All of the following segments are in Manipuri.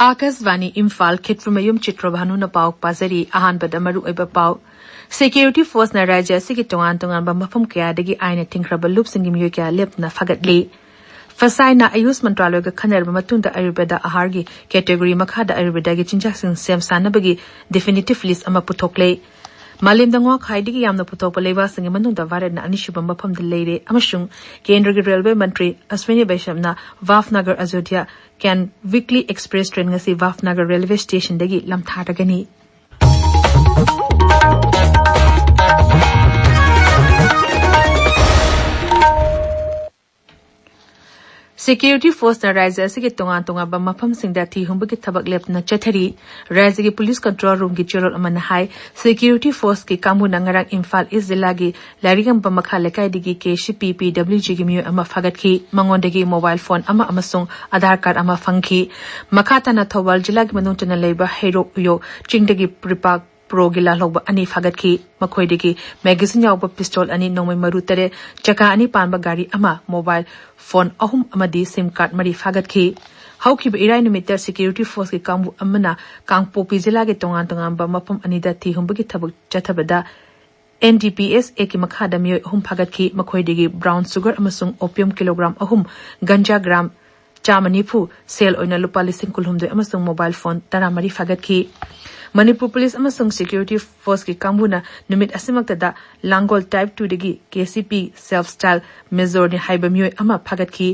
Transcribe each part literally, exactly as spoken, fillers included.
ꯑꯥꯀꯥꯁꯕꯥꯅꯤ ꯏꯝꯐꯥꯜ, ꯈꯤꯠꯄꯨꯃꯌꯨꯝ ꯆꯤꯇ꯭ꯔꯣꯚꯥꯅꯨꯅ ꯄꯥꯎ ꯄꯥꯖꯔꯤ꯫ ꯑꯍꯥꯟꯕꯗ ꯃꯔꯨꯑꯣꯏꯕ ꯄꯥꯎ꯫ ꯁꯦꯀ꯭ꯌꯨꯔꯤꯇꯤ ꯐꯣꯔꯁꯅ ꯔꯥꯖ꯭ꯌ ꯑꯁꯤꯒꯤ ꯇꯣꯉꯥꯟ ꯇꯣꯉꯥꯟꯕ ꯃꯐꯝ ꯀꯌꯥꯗꯒꯤ ꯑꯥꯏꯟꯅ ꯊꯤꯡꯈ꯭ꯔꯕ ꯂꯨꯞꯁꯤꯡꯒꯤ ꯃꯤꯑꯣꯏ ꯀꯌꯥ ꯂꯦꯞꯇꯅ ꯐꯥꯒꯠꯂꯤ꯫ ꯐꯁꯥꯏꯅ ꯑꯌꯨꯁ ꯃꯟꯇ꯭ꯔꯥꯂꯣꯏꯒ ꯈꯟꯅꯔꯕ ꯃꯇꯨꯡꯗ ꯑꯌꯨꯔꯕꯦꯗ ꯑꯍꯥꯔꯒꯤ ꯀꯦꯇꯦꯒꯣꯔꯤ ꯃꯈꯥꯗ ꯑꯥꯌꯨꯔꯕꯦꯗꯥꯒꯤ ꯆꯤꯟꯖꯥꯛꯁꯤꯡ ꯁꯦꯝ ꯁꯥꯅꯕꯒꯤ ꯗꯤꯐꯤꯅꯤꯇꯤꯚ ꯂꯤꯁ ꯑꯃ ꯄꯨꯊꯣꯛꯂꯦ꯫ ꯃꯥꯂꯦꯝꯗ ꯉꯥ ꯈ꯭ꯋꯥꯏꯗꯒꯤ ꯌꯥꯝꯅ ꯄꯨꯊꯣꯛꯄ ꯂꯩꯕꯥꯛꯁꯤꯡꯒꯤ ꯃꯅꯨꯡꯗ ꯚꯥꯔꯠꯅ ꯑꯅꯤꯁꯨꯕ ꯃꯐꯝꯗ ꯂꯩꯔꯦ ꯑꯃꯁꯨꯡ ꯀꯦꯟꯗ꯭ꯔꯒꯤ ꯔꯦꯜꯋꯦ ꯃꯟꯇ꯭ꯔꯤ ꯑꯁ꯭ꯋꯤꯅꯤ ꯕꯩꯁ꯭ꯌꯞꯅ ꯚꯥꯚꯅꯒꯔ ꯑꯖꯣꯙ꯭ꯌꯥ ꯀꯦꯟ ꯋꯤꯛꯂꯤ ꯑꯦꯛꯁꯄ꯭ꯔꯦꯁ ꯇ꯭ꯔꯦꯟ ꯉꯁꯤ ꯚꯥꯚꯅꯒꯔ ꯔꯦꯜꯋꯦ ꯁ꯭ꯇꯦꯁꯟꯗꯒꯤ ꯂꯝꯊꯥꯔꯒꯅꯤ꯫ ꯁꯦꯀ꯭ꯌꯨꯔꯤꯇꯤ ꯐꯣꯔꯁꯅ ꯔꯥꯖ꯭ꯌ ꯑꯁꯤꯒꯤ ꯇꯣꯉꯥꯟ ꯇꯣꯉꯥꯟꯕ ꯃꯐꯝꯁꯤꯡꯗ ꯊꯤ ꯍꯨꯝꯕꯒꯤ ꯊꯕꯛ ꯂꯦꯞꯇꯅ ꯆꯠꯊꯔꯤ꯫ ꯔꯥꯖ꯭ꯌꯒꯤ ꯄꯨꯂꯤꯁ ꯀꯟꯇ꯭ꯔꯣꯜ ꯔꯨꯝꯒꯤ ꯆꯦꯔꯣꯜ ꯑꯃꯅ ꯍꯥꯏ, ꯁꯦꯀ꯭ꯌꯨꯔꯤꯇꯤ ꯐꯣꯔꯁꯀꯤ ꯀꯥꯡꯕꯨꯅ ꯉꯔꯥꯡ ꯏꯝꯐꯥꯜ ꯏꯁ ꯖꯤꯂꯥꯒꯤ ꯂꯥꯏꯔꯤꯛꯉꯝꯕ ꯃꯈꯥ ꯂꯩꯀꯥꯏꯗꯒꯤ ꯀꯦ ꯁꯤ ꯄꯤ ꯄꯤ ꯗꯕ꯭ꯂꯤꯎ ꯖꯤꯒꯤ ꯃꯤꯑꯣꯏ ꯑꯃ ꯐꯥꯒꯠꯈꯤ꯫ ꯃꯉꯣꯟꯗꯒꯤ ꯃꯣꯕꯥꯏꯜ ꯐꯣꯟ ꯑꯃ ꯑꯃꯁꯨꯡ ꯑꯙꯥꯔ ꯀꯥꯔꯗ ꯑꯃ ꯐꯪꯈꯤ꯫ ꯃꯈꯥ ꯇꯥꯅ ꯊꯧꯕꯥꯜ ꯖꯤꯂꯥꯒꯤ ꯃꯅꯨꯡ ꯆꯟꯅ ꯂꯩꯕ ꯍꯩꯔꯣꯛ ꯎꯌꯣꯛ ꯆꯤꯡꯗꯒꯤ ꯄ꯭ꯔꯤꯄꯥꯛ ꯄ꯭ꯔꯣꯒꯤ ꯂꯥꯜꯍꯧꯕ ꯑꯅꯤ ꯐꯥꯒꯠꯈꯤ꯫ ꯃꯈꯣꯏꯗꯒꯤ ꯃꯦꯒꯥꯖꯤꯟ ꯌꯥꯎꯕ ꯄꯤꯁꯇꯣꯜ ꯑꯅꯤ, ꯅꯣꯡꯃꯩ ꯃꯔꯨ ꯇꯔꯦꯠ, ꯆꯀꯥ ꯑꯅꯤ ꯄꯥꯟꯕ ꯒꯥꯔꯤ ꯑꯃ, ꯃꯣꯕꯥꯏꯜ ꯐꯣꯟ ꯑꯍꯨꯝ ꯑꯃꯗꯤ ꯁꯤꯝ ꯀꯥꯔꯗ ꯃꯔꯤ ꯐꯥꯒꯠꯈꯤ꯫ ꯍꯧꯈꯤꯕ ꯏꯔꯥꯏ ꯅꯨꯃꯤꯠꯇ ꯁꯦꯀ꯭ꯌꯨꯔꯤꯇꯤ ꯐꯣꯔꯁꯀꯤ ꯀꯥꯡꯕꯨ ꯑꯃꯅ ꯀꯥꯡꯄꯣꯛꯄꯤ ꯖꯤꯂꯥꯒꯤ ꯇꯣꯉꯥꯟ ꯇꯣꯉꯥꯟꯕ ꯃꯐꯝ ꯑꯅꯤꯗ ꯊꯤ ꯍꯨꯝꯕꯒꯤ ꯊꯕꯛ ꯆꯠꯊꯕꯗ ꯑꯦꯟ ꯗꯤ ꯄꯤ ꯑꯦꯁ ꯑꯦꯒꯤ ꯃꯈꯥꯗ ꯃꯤꯑꯣꯏ ꯑꯍꯨꯝ ꯐꯥꯒꯠꯈꯤ꯫ ꯃꯈꯣꯏꯗꯒꯤ ꯕ꯭ꯔꯥꯎꯟ ꯁꯨꯒꯔ ꯑꯃꯁꯨꯡ ꯑꯣꯄꯤꯌꯝ ꯀꯤꯂꯣꯒ꯭ꯔꯥꯝ ꯑꯍꯨꯝ, ꯒꯟꯖꯥ ꯒ꯭ꯔꯥꯝ ꯆꯥꯝꯃ ꯅꯤꯐꯨ, ꯁꯦꯜ ꯑꯣꯏꯅ ꯂꯨꯄꯥ ꯂꯤꯁꯤꯡ ꯀꯨꯟꯍꯨꯝꯗꯣꯏ ꯑꯃꯁꯨꯡ ꯃꯣꯕꯥꯏꯜ ꯐꯣꯟ ꯇꯔꯥꯃꯔꯤ ꯐꯥꯒꯠꯈꯤ꯫ ꯃꯅꯤꯄꯨꯔ ꯄꯨꯂꯤꯁ ꯑꯃꯁꯨꯡ ꯁꯦꯀ꯭ꯌꯨꯔꯤꯇꯤ ꯐꯣꯔꯁꯀꯤ ꯀꯥꯡꯕꯨꯅ ꯅꯨꯃꯤꯠ ꯑꯁꯤꯃꯛꯇꯗ ꯂꯥꯡꯒꯣꯜ ꯇꯥꯏꯞ ꯇꯨꯗꯒꯤ ꯀꯦ ꯁꯤ ꯄꯤ ꯁꯦꯜꯐ ꯁ꯭ꯇꯥꯏꯜ ꯃꯦꯖꯣꯔꯅꯤ ꯍꯥꯏꯕ ꯃꯤꯑꯣꯏ ꯑꯃ ꯐꯥꯒꯠꯈꯤ꯫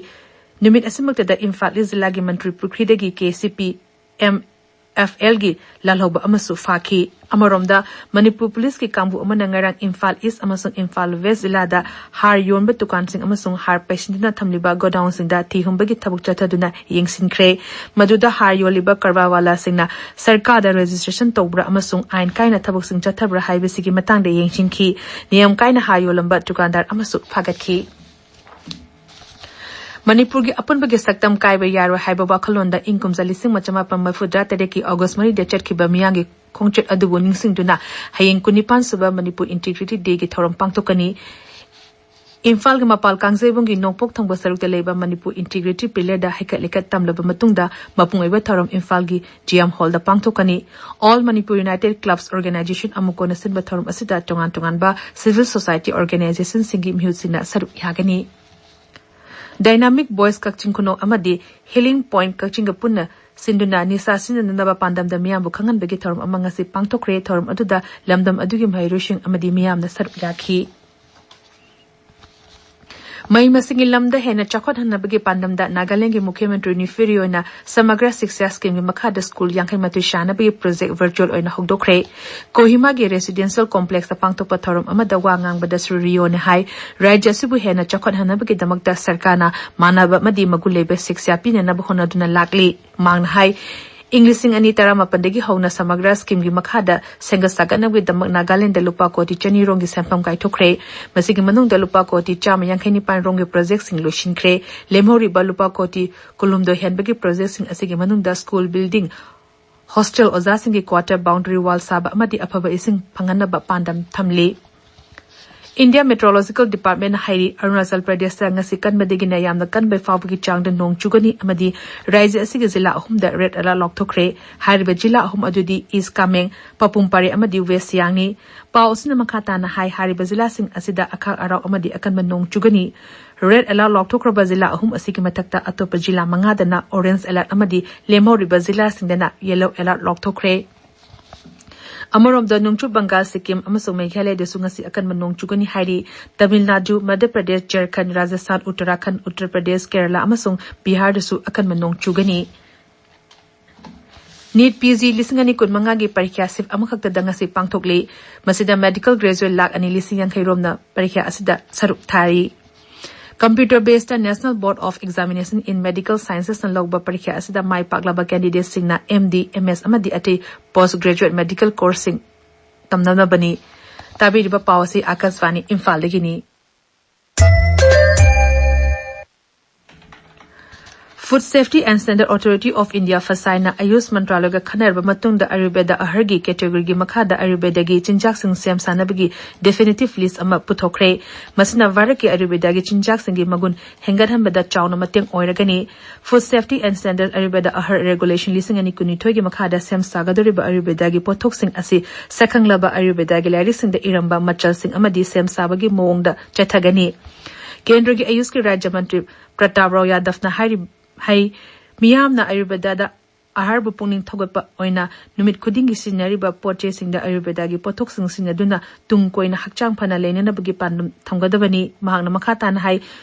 ꯅꯨꯃꯤꯠ ꯑꯁꯤꯃꯛꯇꯗ ꯏꯝꯐꯥꯜ ꯏꯁ ꯖꯤꯂꯥꯒꯤ ꯃꯟꯇ꯭ꯔꯤ ꯄꯨꯈ꯭ꯔꯤꯗꯒꯤ K C P M F ꯑꯦꯜꯒꯤ ꯂꯥꯜꯍꯧꯕ ꯑꯃꯁꯨ ꯐꯥꯈꯤ꯫ ꯑꯃꯔꯣꯝꯗ, ꯃꯅꯤꯄꯨꯔ ꯄꯨꯂꯤꯁꯀꯤ ꯀꯥꯡꯕꯨ ꯑꯃꯅ ꯉꯔꯥꯡ ꯏꯝꯐꯥꯜ ꯏꯁ ꯑꯃꯁꯨꯡ ꯏꯝꯐꯥꯜ ꯋꯦꯁ ꯖꯤꯂꯥꯗ ꯍꯥꯔ ꯌꯣꯟꯕ ꯗꯨꯀꯥꯟꯁꯤꯡ ꯑꯃꯁꯨꯡ ꯍꯥꯔ ꯄꯩꯁꯤꯟꯗꯨꯅ ꯊꯝꯂꯤꯕ ꯒꯣꯗꯥꯎꯟꯁꯤꯡꯗ ꯊꯤ ꯍꯨꯝꯕꯒꯤ ꯊꯕꯛ ꯆꯠꯊꯗꯨꯅ ꯌꯦꯡꯁꯤꯟꯈ꯭ꯔꯦ꯫ ꯃꯗꯨꯗ ꯍꯥꯔ ꯌꯣꯜꯂꯤꯕ ꯀꯔꯕꯥꯔꯋꯥꯂꯥꯁꯤꯡꯅ ꯁꯔꯀꯥꯔꯗ ꯔꯦꯖꯤꯁꯇ꯭ꯔꯦꯁꯟ ꯇꯧꯕ꯭ꯔꯥ ꯑꯃꯁꯨꯡ ꯑꯥꯏꯟ ꯀꯥꯏꯅ ꯊꯕꯛꯁꯤꯡ ꯆꯠꯊꯕ꯭ꯔꯥ ꯍꯥꯏꯕꯁꯤꯒꯤ ꯃꯇꯥꯡꯗ ꯌꯦꯡꯁꯤꯟꯈꯤ꯫ ꯅꯤꯌꯝ ꯀꯥꯏꯅ ꯍꯥꯔ ꯌꯣꯜꯂꯝꯕ ꯗꯨꯀꯥꯟꯗꯥꯔ ꯑꯃꯁꯨ ꯐꯥꯒꯠꯈꯤ꯫ ꯃꯅꯤꯄꯨꯔꯒꯤ ꯑꯄꯨꯟꯕꯒꯤ ꯁꯛꯇꯝ ꯀꯥꯏꯕ ꯌꯥꯔꯣꯏ ꯍꯥꯏꯕ ꯋꯥꯈꯜꯂꯣꯟꯗ ꯏꯪ ꯀꯨꯝꯖꯥ ꯂꯤꯁꯤꯡ ꯑꯃ ꯆꯃꯥꯄꯟ ꯃꯔꯤꯐꯨ ꯇꯔꯥ ꯇꯔꯦꯠꯀꯤ ꯑꯣꯒꯁ ꯃꯔꯤꯗ ꯆꯠꯈꯤꯕ ꯃꯤꯌꯥꯝꯒꯤ ꯈꯣꯡꯆꯠ ꯑꯗꯨꯕꯨ ꯅꯤꯡꯁꯤꯡꯗꯨꯅ ꯍꯌꯦꯡ ꯀꯨꯟꯅꯤꯄꯥꯟ ꯁꯨꯕ ꯃꯅꯤꯄꯨꯔ ꯏꯟꯇꯤꯒ꯭ꯔꯤꯇꯤ ꯗꯦꯒꯤ ꯊꯧꯔꯝ ꯄꯥꯡꯊꯣꯛꯀꯅꯤ꯫ ꯏꯝꯐꯥꯜꯒꯤ ꯃꯄꯥꯜ ꯀꯥꯡꯖꯩꯕꯨꯡꯒꯤ ꯅꯣꯡꯄꯣꯛ ꯊꯪꯕ ꯁꯔꯨꯛꯇ ꯂꯩꯕ ꯃꯅꯤꯄꯨꯔ ꯏꯟꯇꯤꯒ꯭ꯔꯤꯇꯤ ꯄꯤꯂꯔꯗ ꯍꯩꯀꯠ ꯂꯩꯀꯠ ꯇꯝꯂꯕ ꯃꯇꯨꯡꯗ ꯃꯄꯨꯡ ꯑꯣꯏꯕ ꯊꯧꯔꯝ ꯏꯝꯐꯥꯜꯒꯤ ꯖꯤ ꯑꯦꯝ ꯍꯣꯜꯗ ꯄꯥꯡꯊꯣꯛꯀꯅꯤ꯫ All Manipur United Clubs Organization ꯑꯃꯨꯛ ꯀꯣꯟꯅ ꯁꯤꯟꯕ ꯊꯧꯔꯝ ꯑꯁꯤꯗ ꯇꯣꯉꯥꯟ ꯇꯣꯉꯥꯟꯕ civil society organizationꯁꯤꯡꯒꯤ ꯃꯤꯍꯨꯠꯁꯤꯡꯅ ꯁꯔꯨꯛ ꯌꯥꯒꯅꯤ꯫ Dynamic Voice ꯀꯛꯆꯤꯡ ꯈꯨꯅꯧ ꯑꯃꯗꯤ Healing Point ꯀꯛꯆꯤꯡꯒ ꯄꯨꯟꯅ ꯁꯤꯟꯗꯨꯅ ꯅꯤꯁꯥ ꯁꯤꯖꯤꯟꯅꯗꯅꯕ ꯄꯥꯟꯗꯝꯗ ꯃꯤꯌꯥꯝꯕꯨ ꯈꯪꯍꯟꯕꯒꯤ ꯊꯧꯔꯝ ꯑꯃ ꯉꯁꯤ ꯄꯥꯡꯊꯣꯛꯈ꯭ꯔꯦ꯫ ꯊꯧꯔꯝ ꯑꯗꯨꯗ ꯂꯝꯗꯝ ꯑꯗꯨꯒꯤ ꯃꯍꯩꯔꯣꯏꯁꯤꯡ ꯑꯃꯗꯤ ꯃꯤꯌꯥꯝꯅ ꯁꯔꯨꯛ ꯌꯥꯈꯤ꯫ ꯃꯍꯩ ꯃꯁꯤꯡꯒꯤ ꯂꯝꯗ ꯍꯦꯟꯅ ꯆꯥꯎꯈꯠꯍꯟꯅꯕꯒꯤ ꯄꯥꯟꯗꯝꯗ ꯅꯥꯒꯥꯂꯦꯟꯗꯒꯤ ꯃꯨꯈ꯭ꯌ ꯃꯟꯇ꯭ꯔꯤ ꯅꯤꯐꯤꯔꯤ ꯑꯣꯏꯅ ꯁꯃꯒ꯭ꯔ ꯁꯤꯛꯁꯥ ꯁ꯭ꯀꯤꯝꯒꯤ ꯃꯈꯥꯗ ꯁ꯭ꯀꯨꯜ ꯌꯥꯡꯈꯩ ꯃꯥꯊꯣꯏ ꯁꯥꯅꯕꯒꯤ ꯄ꯭ꯔꯣꯖꯦꯛ ꯚꯔꯆꯨꯑꯦꯜ ꯑꯣꯏꯅ ꯍꯧꯗꯣꯛꯈ꯭ꯔꯦ꯫ ꯀꯣꯍꯤꯃꯥꯒꯤ ꯔꯦꯁꯤꯗꯦꯟꯁꯤꯌꯦꯜ ꯀꯣꯝꯄ꯭ꯂꯦꯛꯁꯇ ꯄꯥꯡꯊꯣꯛꯄ ꯊꯧꯔꯝ ꯑꯃꯗ ꯋꯥ ꯉꯥꯡꯕꯗ ꯁ꯭ꯔꯤ ꯔꯤꯌꯣꯅ ꯍꯥꯏ, ꯔꯥꯖ꯭ꯌ ꯑꯁꯤꯕꯨ ꯍꯦꯟꯅ ꯆꯥꯎꯈꯠꯍꯟꯅꯕꯒꯤꯗꯃꯛꯇ ꯁꯔꯀꯥꯔꯅ ꯃꯥꯟꯅꯕ ꯑꯃꯗꯤ ꯃꯒꯨꯟ ꯂꯩꯕ ꯁꯤꯛꯁꯥ ꯄꯤꯅꯅꯕ ꯍꯣꯠꯅꯗꯨꯅ ꯂꯥꯛꯂꯤ꯫ ꯃꯍꯥꯛꯅ ꯍꯥꯏ, ꯏꯪ ꯂꯤꯁꯤꯡ ꯑꯅꯤ ꯇꯔꯥꯃꯥꯄꯟꯗꯒꯤ ꯍꯧꯅ ꯁꯃꯒ꯭ꯔ ꯁ꯭ꯀꯤꯝꯒꯤ ꯃꯈꯥꯗ ꯁꯦꯝꯒꯠ ꯁꯥꯒꯠꯅꯕꯒꯤꯗꯃꯛ ꯅꯥꯒꯥꯂꯦꯟꯗ ꯂꯨꯄꯥ ꯀꯣꯇꯤ ꯆꯅꯤ ꯔꯣꯝꯒꯤ ꯁꯦꯟꯐꯝ ꯀꯥꯏꯊꯣꯛꯈ꯭ꯔꯦ꯫ ꯃꯁꯤꯒꯤ ꯃꯅꯨꯡꯗ ꯂꯨꯄꯥ ꯀꯣꯇꯤ ꯆꯥꯝꯃ ꯌꯥꯡꯈꯩ ꯅꯤꯄꯥꯟ ꯔꯣꯝꯒꯤ ꯄ꯭ꯔꯣꯖꯦꯛꯁꯤꯡ ꯂꯣꯏꯁꯤꯟꯈ꯭ꯔꯦ꯫ ꯂꯦꯝꯍꯧꯔꯤꯕ ꯂꯨꯄꯥ ꯀꯣꯇꯤ ꯀꯨꯟꯍꯨꯝꯗꯣꯏ ꯍꯦꯟꯕꯒꯤ ꯄ꯭ꯔꯣꯖꯦꯛꯁꯤꯡ ꯑꯁꯤꯒꯤ ꯃꯅꯨꯡꯗ ꯁ꯭ꯀꯨꯜ ꯕꯤꯜꯗꯤꯡ, ꯍꯣꯁꯇꯦꯜ ꯑꯣꯖꯥꯁꯤꯡꯒꯤ ꯀ꯭ꯋꯥꯇꯔ, ꯕꯥꯎꯟꯗꯔꯤ ꯋꯥꯜ ꯁꯥꯕ ꯑꯃꯗꯤ ꯑꯐꯕ ꯏꯁꯤꯡ ꯐꯪꯍꯟꯅꯕ ꯄꯥꯟꯗꯝ ꯊꯝꯂꯤ꯫ ꯏꯟꯗꯤꯌꯥ ꯃꯦꯇ꯭ꯔꯣꯂꯣꯖꯤꯀꯦꯜ ꯗꯤꯄꯥꯔꯠꯃꯦꯟꯅ ꯍꯥꯏꯔꯤ, ꯑꯔꯨꯅꯥꯆꯜ ꯄ꯭ꯔꯗꯦꯁꯇ ꯉꯁꯤ ꯀꯟꯕꯗꯒꯤꯅ ꯌꯥꯝꯅ ꯀꯟꯕ ꯐꯥꯎꯕꯒꯤ ꯆꯥꯡꯗ ꯅꯣꯡ ꯆꯨꯒꯅꯤ ꯑꯃꯗꯤ ꯔꯥꯖ꯭ꯌ ꯑꯁꯤꯒꯤ ꯖꯤꯂꯥ ꯑꯍꯨꯝꯗ ꯔꯦꯗ ꯑꯦꯂꯔꯠ ꯂꯥꯎꯊꯣꯛꯈ꯭ꯔꯦ꯫ ꯍꯥꯏꯔꯤꯕ ꯖꯤꯂꯥ ꯑꯍꯨꯝ ꯑꯗꯨꯗꯤ ꯏꯁ ꯀꯥꯃꯦꯡ, ꯄꯥꯄꯨꯝ ꯄꯥꯔꯦ ꯑꯃꯗꯤ ꯋꯦꯁ ꯁꯤꯌꯥꯡꯅꯤ꯫ ꯄꯥꯎ ꯑꯁꯤꯅ ꯃꯈꯥ ꯇꯥꯅ ꯍꯥꯏ, ꯍꯥꯏꯔꯤꯕ ꯖꯤꯂꯥꯁꯤꯡ ꯑꯁꯤꯗ ꯑꯈꯥꯛ ꯑꯔꯥꯎ ꯑꯃꯗꯤ ꯑꯀꯟꯕ ꯅꯣꯡ ꯆꯨꯒꯅꯤ꯫ ꯔꯦꯗ ꯑꯦꯂꯔꯠ ꯂꯥꯎꯊꯣꯛꯈ꯭ꯔꯕ ꯖꯤꯂꯥ ꯑꯍꯨꯝ ꯑꯁꯤꯒꯤ ꯃꯊꯛꯇ ꯑꯇꯣꯞꯄ ꯖꯤꯂꯥ ꯃꯉꯥꯗꯅ ꯑꯣꯔꯦꯟꯖ ꯑꯦꯂꯔꯠ ꯑꯃꯗꯤ ꯂꯦꯝꯍꯧꯔꯤꯕ ꯖꯤꯂꯥꯁꯤꯡꯗꯅ ꯌꯦꯂꯣ ꯑꯦꯂꯔꯠ ꯂꯥꯎꯊꯣꯛꯈ꯭ꯔꯦ꯫ ꯑꯃꯔꯣꯝꯗ, ꯅꯣꯡꯆꯨꯞ ꯕꯪꯒꯥꯜ, ꯁꯤꯛꯀꯤꯝ ꯑꯃꯁꯨꯡ ꯃꯦꯘꯥꯂꯌꯗꯁꯨ ꯉꯁꯤ ꯑꯀꯟꯕ ꯅꯣꯡ ꯆꯨꯒꯅꯤ ꯍꯥꯏꯔꯤ꯫ ꯇꯥꯃꯤꯜ ꯅꯥꯗꯨ, ꯃꯙ꯭ꯌ ꯄ꯭ꯔꯗꯦꯁ, ꯖꯔꯈꯟꯗ, ꯔꯥꯖꯁꯊꯥꯟ, ꯎꯠꯇꯔꯥꯈꯟꯗ, ꯎꯠꯇꯔ ꯄ꯭ꯔꯗꯦꯁ, ꯀꯦꯔꯂꯥ ꯑꯃꯁꯨꯡ ꯕꯤꯍꯥꯔꯗꯁꯨ ꯑꯀꯟꯕ ꯅꯣꯡ ꯆꯨꯒꯅꯤ꯫ ꯅꯤꯠ ꯄꯤ ꯖꯤ ꯂꯤꯁꯤꯡ ꯑꯅꯤ ꯀꯨꯟꯃꯉꯥꯒꯤ ꯄꯔꯤꯈ꯭ꯌꯥ ꯁꯤꯐ ꯑꯃꯈꯛꯇꯗ ꯉꯁꯤ ꯄꯥꯡꯊꯣꯛꯂꯤ꯫ ꯃꯁꯤꯗ ꯃꯦꯗꯤꯀꯦꯜ ꯒ꯭ꯔꯦꯖꯨꯑꯦꯠ ꯂꯥꯈ ꯑꯅꯤ ꯂꯤꯁꯤꯡ ꯌꯥꯡꯈꯩ ꯔꯣꯝꯅ ꯄꯔꯤꯈ꯭ꯌꯥ ꯑꯁꯤꯗ ꯁꯔꯨꯛ ꯊꯥꯔꯤ꯫ Computer based National Board of Examination in Medical Sciences ꯅ ꯂꯧꯕ ꯄꯔꯤꯈ꯭ꯌꯥ ꯑꯁꯤꯗ ꯃꯥꯏ ꯄꯥꯛꯂꯕ ꯀꯦꯟꯗꯤꯗꯦꯠꯁꯤꯡꯅ ꯑꯦꯝ ꯗꯤ, ꯑꯦꯝ ꯑꯦꯁ ꯑꯃꯗꯤ ꯑꯇꯩ ꯄꯣꯁ ꯒ꯭ꯔꯦꯖꯨꯑꯦꯠ ꯃꯦꯗꯤꯀꯦꯜ ꯀꯣꯔꯁꯁꯤꯡ ꯇꯝꯅꯅꯕꯅꯤ꯫ ꯇꯥꯕꯤꯔꯤꯕ ꯄꯥꯎ ꯑꯁꯤ ꯑꯥꯀꯥꯁꯕꯥꯅꯤ ꯏꯝꯐꯥꯜꯗꯒꯤꯅꯤ꯫ Food Safety and Standard Authority of India, ꯐꯁꯥꯏꯅ ꯑꯌꯨꯁ ꯃꯟꯇ꯭ꯔꯥꯂꯌꯒ ꯈꯟꯅꯔꯕ ꯃꯇꯨꯡꯗ ꯑꯌꯨꯔꯕꯦꯗ ꯑꯍꯔꯒꯤ categoryꯒꯤ ꯃꯈꯥꯗ ꯑꯌꯨꯔꯕꯦꯗꯒꯤ ꯆꯤꯟꯖꯥꯛꯁꯤꯡ ꯁꯦꯝ ꯁꯥꯅꯕꯒꯤ definitive list ꯑꯃ ꯄꯨꯊꯣꯛꯈ꯭ꯔꯦ꯫ ꯃꯁꯤꯅ ꯚꯥꯔꯠꯀꯤ ꯑꯌꯨꯔꯕꯦꯗꯒꯤ ꯆꯤꯟꯖꯥꯛꯁꯤꯡꯒꯤ ꯃꯒꯨꯟ ꯍꯦꯟꯒꯠꯍꯟꯕꯗ ꯆꯥꯎꯅ ꯃꯇꯦꯡ ꯑꯣꯏꯔꯒꯅꯤ꯫ Food Safety and Standard Ayurveda ꯑꯍꯔ regulation ꯂꯤꯁꯤꯡ ꯑꯅꯤ ꯀꯨꯟꯅꯤꯊꯣꯏꯒꯤ ꯃꯈꯥꯗ ꯁꯦꯝ ꯁꯥꯒꯗꯧꯔꯤꯕ ꯑꯌꯨꯔꯕꯦꯗꯒꯤ ꯄꯣꯠꯊꯣꯛꯁꯤꯡ ꯑꯁꯤ ꯁꯛꯈꯪꯂꯕ ꯑꯌꯨꯔꯕꯦꯗꯒꯤ ꯂꯥꯏꯔꯤꯛꯁꯤꯡꯗ ꯏꯔꯝꯕ ꯃꯆꯜꯁꯤꯡ ꯑꯃꯗꯤ ꯁꯦꯝ ꯁꯥꯕꯒꯤ ꯃꯑꯣꯡꯗ ꯆꯠꯊꯒꯅꯤ꯫ ꯀꯦꯟꯗ꯭ꯔꯒꯤ ꯑꯌꯨꯁꯀꯤ ꯔꯥꯖ꯭ꯌ ꯃꯟꯇ꯭ꯔꯤ ꯄ꯭ꯔꯇꯥꯞ ꯔꯥꯎ ꯌꯥꯗꯕꯅ ꯍꯥꯏꯔꯤ, ꯍꯥꯏ, ꯃꯤꯌꯥꯝꯅ ꯑꯌꯨꯔꯕꯦꯗꯗ ꯑꯍꯥꯔꯕꯨ ꯄꯨꯛꯅꯤꯡ ꯊꯧꯒꯠꯄ ꯑꯣꯏꯅ ꯅꯨꯃꯤꯠ ꯈꯨꯗꯤꯡꯒꯤ ꯁꯤꯖꯤꯟꯅꯔꯤꯕ ꯄꯣꯠ ꯆꯩꯁꯤꯡꯗ ꯑꯌꯨꯔꯕꯦꯗꯥꯒꯤ ꯄꯣꯠꯊꯣꯛꯁꯤꯡ ꯁꯤꯖꯤꯟꯅꯗꯨꯅ ꯇꯨꯡ ꯀꯣꯏꯅ ꯍꯛꯆꯥꯡ ꯐꯅ ꯂꯩꯅꯅꯕꯒꯤ ꯄꯥꯟꯗꯝ ꯊꯝꯒꯗꯕꯅꯤ꯫ ꯃꯍꯥꯛꯅ ꯃꯈꯥ ꯇꯥꯅ ꯍꯥꯏ,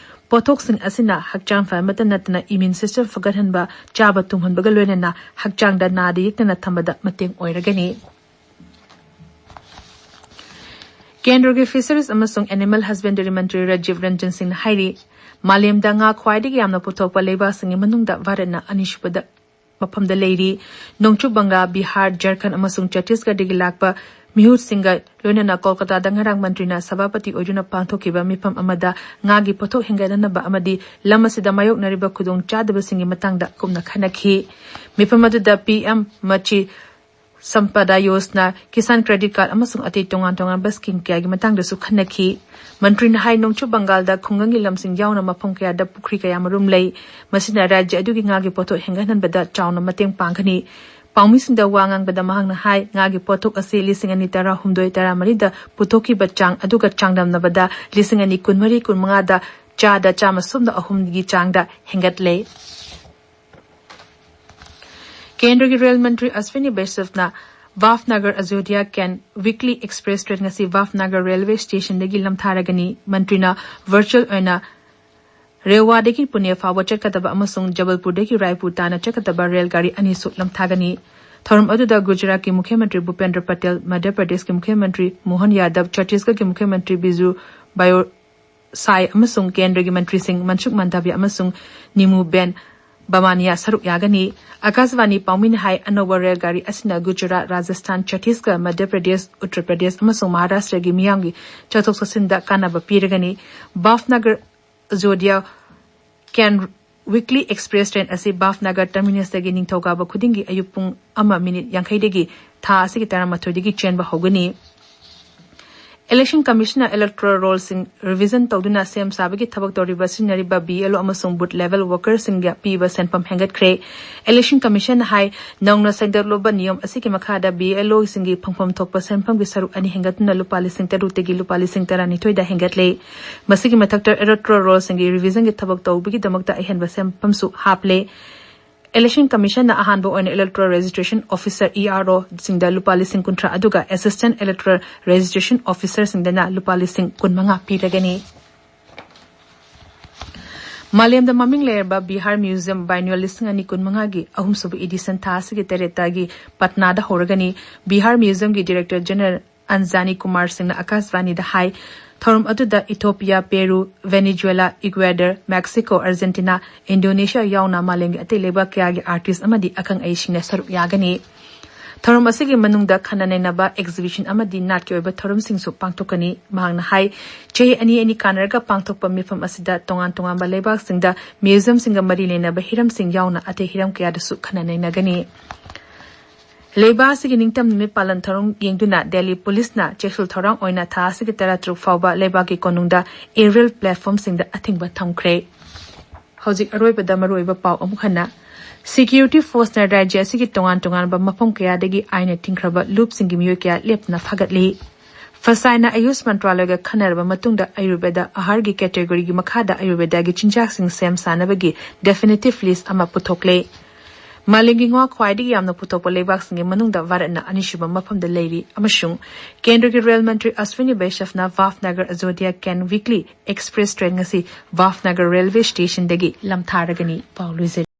ꯄꯣꯠꯊꯣꯛꯁꯤꯡ ꯑꯁꯤꯅ ꯍꯛꯆꯥꯡ ꯐꯍꯟꯕꯇ ꯅꯠꯇꯅ immune system ꯐꯒꯠꯍꯟꯕ, ꯆꯥꯕ ꯇꯨꯝꯍꯟꯕꯒ ꯂꯣꯏꯅꯅ ꯍꯛꯆꯥꯡꯗ ꯅꯥꯗ ꯌꯦꯛꯇꯅ ꯊꯝꯕꯗ ꯃꯇꯦꯡ ꯑꯣꯏꯔꯒꯅꯤ꯫ ꯀꯦꯟꯗ꯭ꯔꯒꯤ Fisheries ꯑꯃꯁꯨꯡ Animal Husbandry ꯃꯟꯇ꯭ꯔꯤ ꯔꯥꯖꯤꯕ ꯔꯟꯖꯟ ꯁꯤꯡꯅ ꯍꯥꯏꯔꯤ, ꯃꯥꯂꯦꯝꯗ ꯉꯥ ꯈ꯭ꯋꯥꯏꯗꯒꯤ ꯌꯥꯝꯅ ꯄꯨꯊꯣꯛꯄ ꯂꯩꯕꯥꯛꯁꯤꯡꯒꯤ ꯃꯅꯨꯡꯗ ꯚꯥꯔꯠꯅ ꯑꯅꯤꯁꯨꯕꯗ ꯃꯐꯝꯗ ꯂꯩꯔꯤ꯫ ꯅꯣꯡꯆꯨꯞ ꯕꯪꯒꯥ, ꯕꯤꯍꯥꯔ, ꯖꯔꯈꯟ ꯑꯃꯁꯨꯡ ꯆꯇꯤꯁꯒꯔꯗꯒꯤ ꯂꯥꯛꯄ ꯃꯤꯍꯨꯠꯁꯤꯡꯒ ꯂꯣꯏꯅꯅ ꯀꯣꯜꯀꯇꯥꯗ ꯉꯔꯥꯡ ꯃꯟꯇ꯭ꯔꯤꯅ ꯁꯚꯥꯄꯇꯤ ꯑꯣꯏꯗꯨꯅ ꯄꯥꯡꯊꯣꯛꯈꯤꯕ ꯃꯤꯐꯝ ꯑꯃꯗ ꯉꯥꯒꯤ ꯄꯣꯠꯊꯣꯛ ꯍꯦꯟꯒꯠꯍꯟꯅꯕ ꯑꯃꯗꯤ ꯂꯝ ꯑꯁꯤꯗ ꯃꯥꯌꯣꯛꯅꯔꯤꯕ ꯈꯨꯗꯣꯡꯆꯥꯗꯕꯁꯤꯡꯒꯤ ꯃꯇꯥꯡꯗ ꯀꯨꯞꯅ ꯈꯟꯅꯈꯤ꯫ ꯃꯤꯐꯝ ꯑꯗꯨꯗ P M Matsya Sampada Yojana, Kisan Credit Card ꯑꯃꯁꯨꯡ ꯑꯇꯩ ꯇꯣꯉꯥꯟ ꯇꯣꯉꯥꯟꯕ scheme ꯀꯌꯥꯒꯤ ꯃꯇꯥꯡꯗꯁꯨ ꯈꯟꯅꯈꯤ꯫ ꯃꯟꯇ꯭ꯔꯤꯅ ꯍꯥꯏ, ꯅꯣꯡꯆꯨꯞ ꯕꯪꯒꯥꯜꯗ ꯈꯨꯡꯒꯪꯒꯤ ꯂꯝꯁꯤꯡ ꯌꯥꯎꯅ ꯃꯐꯝ ꯀꯌꯥꯗ ꯄꯨꯈ꯭ꯔꯤ ꯀꯌꯥꯃꯔꯨꯝ ꯂꯩ꯫ ꯃꯁꯤꯅ ꯔꯥꯖ꯭ꯌ ꯑꯗꯨꯒꯤ ꯉꯥꯒꯤ ꯄꯣꯠꯊꯣꯛ ꯍꯦꯟꯒꯠꯍꯟꯕꯗ ꯆꯥꯎꯅ ꯃꯇꯦꯡ ꯄꯥꯡꯒꯅꯤ꯫ ꯄꯥꯎꯃꯤꯁꯤꯡꯗ ꯋꯥ ꯉꯥꯡꯕꯗ ꯃꯍꯥꯛꯅ ꯍꯥꯏ, ꯉꯥꯒꯤ ꯄꯣꯠꯊꯣꯛ ꯑꯁꯤ ꯂꯤꯁꯤꯡ ꯑꯅꯤ ꯇꯔꯥꯍꯨꯝꯗꯣꯏ ꯇꯔꯥꯃꯔꯤꯗ ꯄꯨꯊꯣꯛꯈꯤꯕ ꯆꯥꯡ ꯑꯗꯨꯒ ꯆꯥꯡꯗꯝꯅꯕꯗ ꯂꯤꯁꯤꯡ ꯑꯅꯤ ꯀꯨꯟꯃꯔꯤ ꯀꯨꯟꯃꯉꯥꯗ ꯆꯥꯗ ꯆꯥꯝꯃ ꯁꯨꯞꯅ ꯑꯍꯨꯝꯒꯤ ꯆꯥꯡꯗ ꯍꯦꯟꯒꯠꯂꯦ꯫ ꯀꯦꯟꯗ꯭ꯔꯒꯤ ꯔꯦꯜ ꯃꯟꯇ꯭ꯔꯤ ꯑꯁ꯭ꯋꯤꯅꯤ ꯕꯩꯁ꯭ꯅꯕꯅ ꯚꯥꯚꯅꯒꯔ ꯑꯖꯣꯙ꯭ꯌꯥ ꯀꯦꯟ weekly express train ꯉꯁꯤ ꯚꯥꯚꯅꯒꯔ railway stationꯗꯒꯤ ꯂꯝꯊꯥꯔꯒꯅꯤ꯫ ꯃꯟꯇ꯭ꯔꯤꯅ virtual ꯑꯣꯏꯅ ꯔꯦꯋꯥꯗꯒꯤ ꯄꯨꯅꯦ ꯐꯥꯎꯕ ꯆꯠꯀꯗꯕ ꯑꯃꯁꯨꯡ ꯖꯕꯜꯄꯨꯔꯗꯒꯤ ꯔꯥꯏꯄꯨꯔ ꯇꯥꯟꯅ ꯆꯠꯀꯗꯕ ꯔꯦꯜ ꯒꯥꯔꯤ ꯑꯅꯤꯁꯨ ꯂꯝꯊꯥꯒꯅꯤ꯫ ꯊꯧꯔꯝ ꯑꯗꯨꯗ ꯒꯨꯖꯔꯥꯠꯀꯤ ꯃꯨꯈ꯭ꯌ ꯃꯟꯇ꯭ꯔꯤ ꯚꯨꯄꯦꯟꯗ꯭ꯔ ꯄꯇꯦꯜ, ꯃꯙ꯭ꯌ ꯄ꯭ꯔꯗꯦꯁꯀꯤ ꯃꯨꯈ꯭ꯌ ꯃꯟꯇ꯭ꯔꯤ ꯃꯣꯍꯟ ꯌꯥꯗꯕ, ꯆꯇꯤꯁꯒꯔꯒꯤ ꯃꯨꯈ꯭ꯌ ꯃꯟꯇ꯭ꯔꯤ ꯕꯤꯖꯨ ꯕꯥꯌꯣ ꯁꯥꯏ ꯑꯃꯁꯨꯡ ꯀꯦꯟꯗ꯭ꯔꯒꯤ ꯃꯟꯇ꯭ꯔꯤꯁꯤꯡ ꯃꯟꯁꯨꯈ ꯃꯟꯗꯥꯚꯤꯌꯥ ꯑꯃꯁꯨꯡ ꯅꯤꯃꯨ ꯕꯦꯟ ꯕꯃꯥꯅꯤꯌꯥ ꯁꯔꯨꯛ ꯌꯥꯒꯅꯤ꯫ ꯑꯥꯀꯥꯁꯕꯥꯅꯤ ꯄꯥꯎꯃꯤꯅ ꯍꯥꯏ, ꯑꯅꯧꯕ ꯔꯦꯜ ꯒꯥꯔꯤ ꯑꯁꯤꯅ ꯒꯨꯖꯔꯥꯠ, ꯔꯥꯖꯁꯊꯥꯟ, ꯆꯇꯤꯁꯒꯔ, ꯃꯙ꯭ꯌ ꯄ꯭ꯔꯗꯦꯁ, ꯎꯠꯇꯔ ꯄ꯭ꯔꯗꯦꯁ ꯑꯃꯁꯨꯡ ꯃꯍꯥꯔꯥꯁꯇ꯭ꯔꯒꯤ ꯃꯤꯌꯥꯝꯒꯤ ꯆꯠꯊꯣꯛ ꯆꯠꯁꯤꯟꯗ ꯀꯥꯟꯅꯕ ꯄꯤꯔꯒꯅꯤ꯫ ꯚꯥꯚꯅꯒꯔ ꯑꯖꯣꯙ꯭ꯌꯥ ꯀꯦꯟ Weekly Express train ꯑꯁꯤ ꯚꯥꯚꯅꯒꯔ terminusꯇꯒꯤ ꯅꯤꯡꯊꯧꯀꯥꯕ ꯈꯨꯗꯤꯡꯒꯤ ꯑꯌꯨꯛ ꯄꯨꯡ ꯑꯃ ꯃꯤꯅꯤꯠ ꯌꯥꯡꯈꯩꯗꯒꯤ ꯊꯥ ꯑꯁꯤꯒꯤ ꯇꯔꯥꯃꯥꯊꯣꯏꯗꯒꯤ ꯆꯦꯟꯕ ꯍꯧꯒꯅꯤ꯫ Election Commissionꯅ electoral rollꯁꯤꯡ revision ꯇꯧꯗꯨꯅ ꯁꯦꯝ ꯁꯥꯕꯒꯤ ꯊꯕꯛ ꯇꯧꯔꯤꯕ ꯁꯤꯖꯤꯟꯅꯔꯤꯕ BLO ꯑꯃꯁꯨꯡ booth level workerꯁꯤꯡꯗ ꯄꯤꯕ ꯁꯦꯟꯐꯝ ꯍꯦꯟꯒꯠꯈ꯭ꯔꯦ꯫ Election Commissionꯅ ꯍꯥꯏ, ꯅꯧꯅ ꯁꯦꯝꯒꯠꯂꯕ ꯅꯤꯌꯣꯝ ꯑꯁꯤꯒꯤ ꯃꯈꯥꯗ BLOꯁꯤꯡꯒꯤ ꯐꯪꯐꯝ ꯊꯣꯛꯄ ꯁꯦꯟꯐꯝꯒꯤ ꯁꯔꯨꯛ ꯑꯅꯤ ꯍꯦꯟꯒꯠꯇꯨꯅ ꯂꯨꯄꯥ ꯂꯤꯁꯤꯡ ꯇꯔꯨꯛꯇꯒꯤ ꯂꯨꯄꯥ ꯂꯤꯁꯤꯡ ꯇꯔꯥꯅꯤꯊꯣꯏꯗ ꯍꯦꯟꯒꯠꯂꯦ꯫ ꯃꯁꯤꯒꯤ ꯃꯊꯛꯇ electoral rollꯁꯤꯡꯒꯤ revisionꯒꯤ ꯊꯕꯛ ꯇꯧꯕꯒꯤꯗꯃꯛꯇ ꯑꯍꯦꯟꯕ ꯁꯦꯟꯐꯝꯁꯨ ꯍꯥꯞꯂꯦ꯫ Election Commissionꯅ ꯑꯍꯥꯟꯕ ꯑꯣꯏꯅ electoral registration officer, EROꯁꯤꯡꯗ ꯂꯨꯄꯥ ꯂꯤꯁꯤꯡ ꯀꯨꯟꯊ꯭ꯔꯥ ꯑꯗꯨꯒ assistant electoral registrationꯁꯤꯡꯗꯅ ꯂꯨꯄꯥ ꯂꯤꯁꯤꯡ ꯀꯨꯟꯃꯉꯥ ꯄꯤꯔꯒꯅꯤ꯫ ꯃꯥꯂꯦꯝꯗ ꯃꯃꯤꯡ ꯂꯩꯔꯕ ꯕꯤꯍꯥꯔ ꯃ꯭ꯌꯨꯖꯤꯌꯝ ꯕꯥꯏꯅꯨꯑꯦꯜ ꯂꯤꯁꯤꯡ ꯑꯅꯤ ꯀꯨꯟꯃꯉꯥꯒꯤ ꯑꯍꯨꯝꯁꯨꯕ edition ꯊꯥ ꯑꯁꯤꯒꯤ ꯇꯔꯦꯠꯇꯒꯤ ꯄꯠꯅꯥꯗ ꯍꯧꯔꯒꯅꯤ꯫ ꯕꯤꯍꯥꯔ ꯃ꯭ꯌꯨꯖꯤꯌꯝꯒꯤ Director General ꯑꯟꯖꯥꯅꯤ ꯀꯨꯃꯥꯔ ꯁꯤꯡꯅ ꯑꯀꯥꯁꯕꯥꯅꯤꯗ ꯍꯥꯏ, ꯊꯧꯔꯝ ꯑꯗꯨꯗ ꯏꯊꯣꯄꯤꯌꯥ, ꯄꯦꯔꯨ, ꯚꯦꯅꯤꯖꯨꯋꯦꯂꯥ, ꯏꯀ꯭ꯋꯦꯗꯔ, ꯃꯦꯛꯁꯤꯀꯣ, ꯑꯔꯖꯦꯟꯇꯤꯅꯥ, ꯏꯟꯗꯣꯅꯦꯁꯤꯌꯥ ꯌꯥꯎꯅ ꯃꯥꯂꯦꯝꯒꯤ ꯑꯇꯩ ꯂꯩꯕꯥꯛ ꯀꯌꯥꯒꯤ artist ꯑꯃꯗꯤ ꯑꯈꯪ ꯑꯍꯩꯁꯤꯡꯅ ꯁꯔꯨꯛ ꯌꯥꯒꯅꯤ꯫ ꯊꯧꯔꯝ ꯑꯁꯤꯒꯤ ꯃꯅꯨꯡꯗ ꯈꯟꯅ ꯅꯩꯅꯕ, exhibition ꯑꯃꯗꯤ ꯅꯥꯠꯀꯤ ꯑꯣꯏꯕ ꯊꯧꯔꯝꯁꯤꯡꯁꯨ ꯄꯥꯡꯊꯣꯛꯀꯅꯤ꯫ ꯃꯍꯥꯛꯅ ꯍꯥꯏ, ꯆꯍꯤ ꯑꯅꯤ ꯑꯅꯤ ꯀꯥꯟꯅꯔꯒ ꯄꯥꯡꯊꯣꯛꯄ ꯃꯤꯐꯝ ꯑꯁꯤꯗ ꯇꯣꯉꯥꯟ ꯇꯣꯉꯥꯟꯕ ꯂꯩꯕꯥꯛꯁꯤꯡꯗ museumꯁꯤꯡꯒ ꯃꯔꯤ ꯂꯩꯅꯕ ꯍꯤꯔꯝꯁꯤꯡ ꯌꯥꯎꯅ ꯑꯇꯩ ꯍꯤꯔꯝ ꯀꯌꯥꯗꯁꯨ ꯈꯟꯅ ꯅꯩꯅꯒꯅꯤ꯫ ꯂꯩꯕꯥꯛ ꯑꯁꯤꯒꯤ ꯅꯤꯡꯇꯝ ꯅꯨꯃꯤꯠ ꯄꯥꯂꯟ ꯊꯧꯔꯝ ꯌꯦꯡꯗꯨꯅ ꯗꯦꯜꯂꯤ ꯄꯨꯂꯤꯁꯅ ꯆꯦꯛꯁꯤꯜ ꯊꯧꯔꯥꯡ ꯑꯣꯏꯅ ꯊꯥ ꯑꯁꯤꯒꯤ ꯇꯔꯥꯇꯔꯨꯛ ꯐꯥꯎꯕ ꯂꯩꯕꯥꯛꯀꯤ ꯀꯣꯅꯨꯡꯗ aerial platformꯁꯤꯡꯗ ꯑꯊꯤꯡꯕ ꯊꯝꯈ꯭ꯔꯦ꯫ ꯍꯧꯖꯤꯛ ꯑꯔꯣꯏꯕꯗ ꯃꯔꯨꯑꯣꯏꯕ ꯄꯥꯎ ꯑꯃꯨꯛ ꯍꯟꯅ꯫ Security forceꯅ ꯔꯥꯖ꯭ꯌ ꯑꯁꯤꯒꯤ ꯇꯣꯉꯥꯟ ꯇꯣꯉꯥꯟꯕ ꯃꯐꯝ ꯀꯌꯥꯗꯒꯤ ꯑꯥꯏꯟꯅ ꯊꯤꯡꯈ꯭ꯔꯕ ꯂꯨꯞꯁꯤꯡꯒꯤ ꯃꯤꯑꯣꯏ ꯀꯌꯥ ꯂꯦꯞꯇꯅ ꯐꯥꯒꯠꯂꯤ꯫ ꯐꯁꯥꯏꯅ ꯑꯌꯨꯁ ꯃꯟꯇ꯭ꯔꯥꯂꯌꯒ ꯈꯟꯅꯔꯕ ꯃꯇꯨꯡꯗ ꯑꯌꯨꯔꯕꯦꯗ ꯑꯍꯥꯔꯒꯤ categoryꯒꯤ ꯃꯈꯥꯗ ꯑꯌꯨꯔꯕꯦꯗꯒꯤ ꯆꯤꯟꯖꯥꯛꯁꯤꯡ ꯁꯦꯝ ꯁꯥꯅꯕꯒꯤ definitive list ꯑꯃ ꯄꯨꯊꯣꯛꯂꯦ꯫ ꯃꯥꯂꯦꯝꯒꯤ ꯉꯥ ꯈ꯭ꯋꯥꯏꯗꯒꯤ ꯌꯥꯝꯅ ꯄꯨꯊꯣꯛꯄ ꯂꯩꯕꯥꯛꯁꯤꯡꯒꯤ ꯃꯅꯨꯡꯗ ꯚꯥꯔꯠꯅ ꯑꯅꯤꯁꯨꯕ ꯃꯐꯝꯗ ꯂꯩꯔꯤ ꯑꯃꯁꯨꯡ ꯀꯦꯟꯗ꯭ꯔꯒꯤ ꯔꯦꯜ ꯃꯟꯇ꯭ꯔꯤ ꯑꯁ꯭ꯋꯤꯅꯤ ꯕꯩꯁ꯭ꯌꯞꯅ ꯚꯥꯚꯅꯒꯔ ꯑꯖꯣꯙ꯭ꯌꯥ ꯀꯦꯟ weekly express train ꯉꯁꯤ ꯚꯥꯚꯅꯒꯔ ꯔꯦꯜꯋꯦ ꯁ꯭ꯇꯦꯁꯟꯗꯒꯤ ꯂꯝꯊꯥꯔꯒꯅꯤ꯫ ꯄꯥꯎ ꯂꯣꯏꯖꯔꯦ꯫